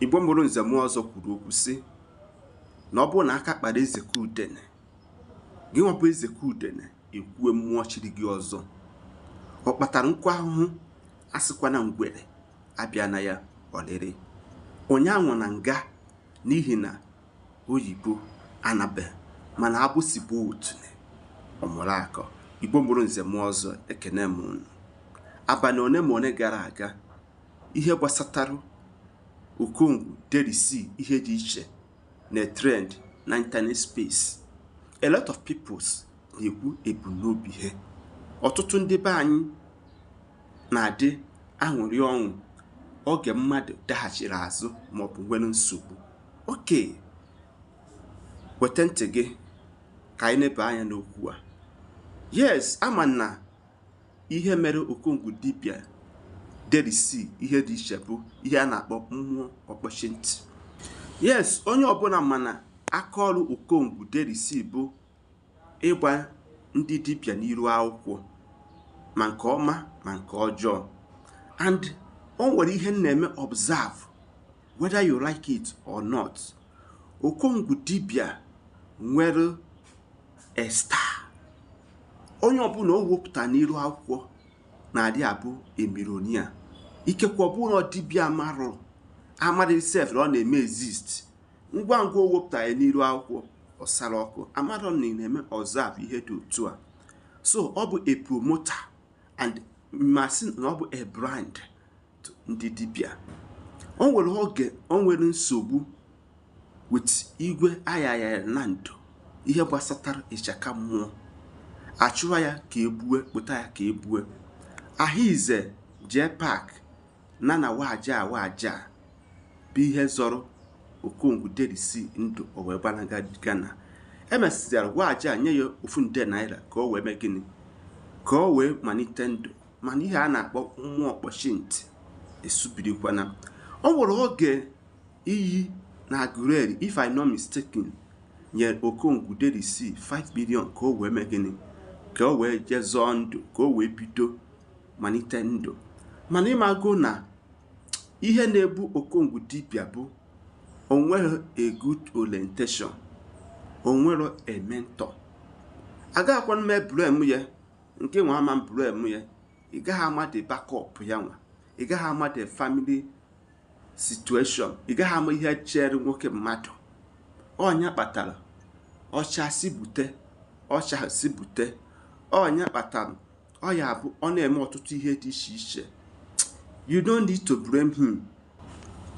Igbo mụrụ nze mụọ ọzọ kwuru okwu sị na ọ bụrụ na aka kpara Ezeka Udene, gị nwapụ Ezeka Udene ekwue mmụọ chiri gị ọzọ. Ọ kpatara nkụ ahụhụ, asịkwana ngwere abịa na ya ọlịrị. Ụnyaahụ na nga n'ihi na oyibo anabe mana agbụsị bụ otune ọmụrụ akọ. Igbo mụrụ nze mụọ ọzọ, ekene m unu. Abalị one ma one gara aga, ihe gbasatara Okongwu Derisi ihe dị iche na trend na internet space. A lot of peoples na-ekwu ebumnobi ha. Ọtụtụ ndị be anyị na-adị aṅụrị ọṅụ oge mmadụ daghachiri azụ maọbụ nwere nsogbu. Oke weta ntị gị ka anyị neba anya n'okwu a. Yes, ama na ihe mere Okongwu dibịa Derisi ihe dị iche bụ ihe a na-akpọ mmụọ ọkpọchi ntị. Yes, onye ọbụla mana aka ọrụ Okongwu Derisi bụ ịgba ndị dibịa n'iru akwụkwọ, ma nke ọma ma nke ọjọọ. And o nwere ihe m na-eme observe, whether you like it or not. Okongwu dibịa nwere a star. Onye ọbụla o wepụta n'iru akwụkwọ na-adị abụ emironia. Ikekwe ọ bụrụ na dibịa marụ amadị sef na ọ na-eme exist, ngwa ngwa o wepụta ya n'iru akwụkwọ, ọ sara ọkụ. Amarọ na ị na-eme observe ihe dị otu a. So ọ bụ a promoter and masị na ọ bụ a brand to ndị dibịa. O nwere oge o nwere nsogbu with Igwe Ayaya na Ndo, ihe gbasatara ịchaka mmụọ, achụwa ya ka egbue, kpụta ya ka egbue. Ahụize jee park na na waja waja bụ ihe zọrọ Okongwu Derisi ndụ, o wee gbalaga Ghana. Emesịrị waja nye ya ₦1,000 ka o wee mee gịnị, ka o wee malite ndụ. Mana ihe a na-akpọ mmụọ ọkpọchi ntị esubirikwana. O nwere oge iyi na Aguleri, if I not mistaken, nyere Okongwu Derisi 5 million ka o wee mee gịnị, ka o wee jee zọọ ndụ, ka o wee bido malite ndụ. Mana ịmago na ihe na-egbu Okongwu dibịa bụ onwere a good orientation, onwere a mentor. Agaghịkwana m blame ya nke nwa ama blame ya. Ị gaghị ama the backup ya nwa, ị gaghị ama the family situation, ị gaghị ama ihe chere nwoke mmadụ. Ọnya kpatara ọcha si bute, ọcha si bute. Ọnya kpatara ọ ya bụ ọ na-eme ọtụtụ ihe dị iche iche. You don't need to blame him.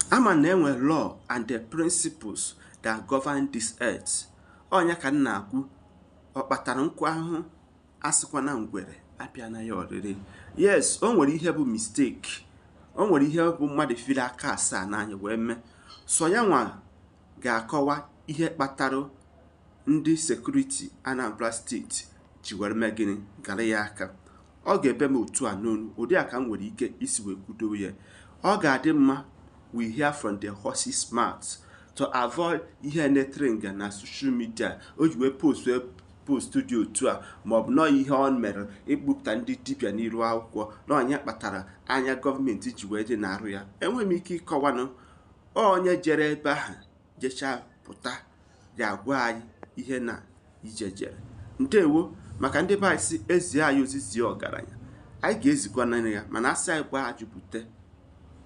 Ama na enwe law and the principles that govern this earth. Ọnya ka m na-akwu, ọ kpatara nkụ ahụhụ, asịkwana ngwere abịa na ya ọrịrị. Yes, o nwere ihe bụ mistake, o nwere ihe bụ mmadụ firi aka asaa n'anya wee mee. So ya nwa ga-akọwa ihe kpatara ndị security Anambra Steeti ji were mee gịnị, gara ya aka. Ọ ga-ebe m otu a n'onu ụdị a ka m nwere ike isi wee kwudo ya. Ọ ga-adị mma we hear from the horse's mouth to avoid ihe na-etrend na social media o ji wee post dị otu a, maọbụ nọọ ihe ọ mere ikpupụta ndị dibịa n'iru akwụkwọ na ọnya kpatara anya gọọmenti ji wee dị n'arụ ya. Enweghị m ike ịkọwanụ. Onye jere ebe ahụ jechaa pụta ga-agwa anyị ihe na ije jere. Ndewo. Maka ndị be anyị si ezie anyị ozi zie ọgaranya, anyị ga-ezikwa naanị ya. Mana asị anyị gbaa ajụ bute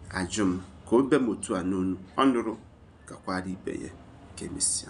ajụ m ka o be m otu a n'onu ọ nụrụ gakwara ibe ya. Ka emesịa.